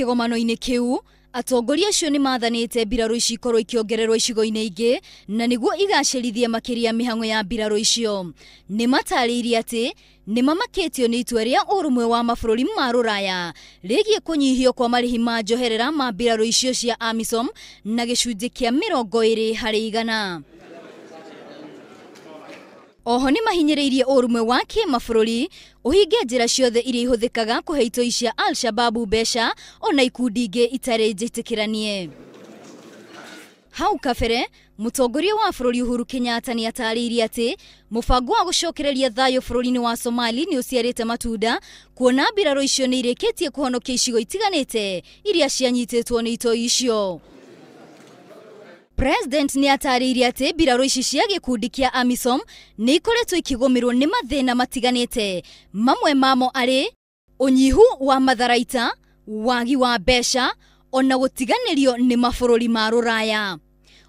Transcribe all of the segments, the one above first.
Kĩgomano-inĩ kĩu, atongoria acio nĩ mathanĩte mbirarũ ici ikorwo ikĩongererwo icigo-inĩ ingĩ na nĩguo igacĩrithie makĩria mĩhang'o ya mbirarũ icio. Nĩ matarĩirie atĩ nĩ mamakĩtio nĩ itua rĩa ũrũmwe wa mabũrũri ma Rũraya rĩgiĩ kũnyihio kwa marĩhi ma njoherera ma mbirarũ icio cia AMISOM na gĩcunjĩ kĩa 20%. Oho nĩ mahinyĩrĩirie ũrũmwe wa kĩmabũrũri ũhinge njĩra ciothe iria ihũthĩkaga kũhe itoi cia Al-Shababu mbeca ona ikundi ingĩ itarĩ njĩtĩkĩranie. Hau kabere, mũtongoria wa bũrũri Uhuru Kenyatta nĩ atarĩirie atĩ mũbango wa gũcokereria thayũ bũrũri-inĩ wa Somali nĩ ũciarĩte matunda, kuona mbirarũ icio nĩ irĩkĩtie kũhonokia icigo itiganĩte iria cianyitĩtwo nĩ itoi icio. President nĩ atarĩirie atĩ mbirarũ ici cia gĩkundi kĩa AMISOM nĩ ikoretwo ikĩgũmĩrwo nĩ mathĩna matiganĩte, mamwe mamo arĩ ũnyihu wa matharaita, wagi wa mbeca, ona gũtiganĩrio nĩ mabũrũri ma Rũraya.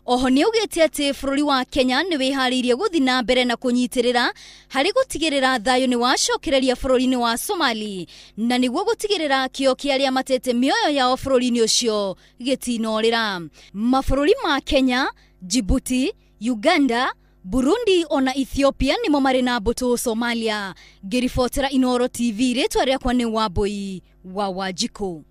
Oho nĩ augĩte atĩ bũrũri wa Kenya nĩ wĩharĩirie gũthiĩ na mbere na kũnyitĩrĩra harĩ gũtigĩrĩra thayũ nĩ wacokereria bũrũri-inĩ wa Somali, na nĩguo gũtigĩrĩra kĩo kĩa arĩa matete mĩoyo yao bũrũri-inĩ ũcio gĩtinorĩra. Mabũrũri ma Kenya, Djibouti, Uganda, Burundi ona Ethiopia nĩmo marĩ na mbũtũ Somalia. Ngĩribotera Inooro TV, rĩtwa rĩakwa nĩ Wambui wa Wanjikũ.